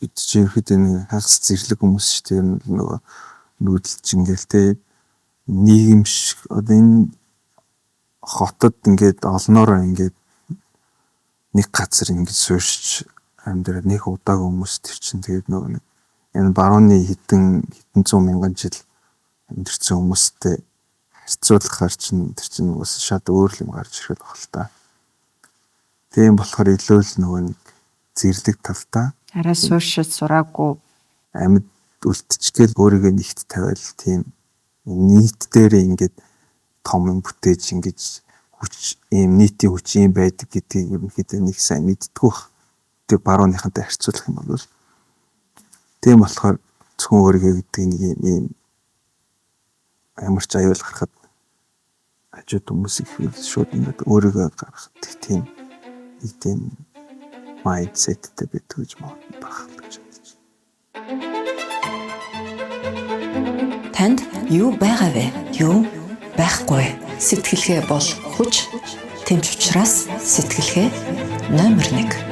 Бид чи ерөөхдөө нэг хагас зэрлэг хүмүүс шүү дээ. Ер нь нөгөө нүүдэлч ингээл те нийгэм шиг одоо энэ хотод ингээд олноороо ингээд нэг газар ингээд суурьшиж амьдраад нэг удаагүй хүмүүс тэр чинь тэгээд нөгөө нэг энэ барууны хэдэн хэдэн зуун мянган жил амьдэрсэн хүмүүстэй харьцуулахаар чинь тэр чинь бас шат өөр юм гарч ирэх байх л та. Тийм болохоор илүү л нөгөө нэг зэрлэг талтай Арай суурьшиж сураагүй амьд үлдчихгээл өөрийгөө нэгт тавиал тийм нийт дээрээ ингээд том юм бүтээж ингэж хүч ийм нийтийн хүч ийм байдаг гэдгийг ерөнхийдөө нэг сайн мэддэггүй бах. Тэр барууныхантай харьцуулах юм бол тийм болохоор зөвхөн өөрийгөө гэдэг нэг юм ийм ямар ч аюул гарахад хажууд хүмүүс их шууд ингээд өөрийгөө гаргах тийм нэг тийм mindset тэй байдаг гэж байх л гэж бодож байна. Танд юу байгаа вэ? Юу байхгүй вэ? Сэтгэлгээ бол хүч. Тэмч учраас сэтгэлгээ номер 1.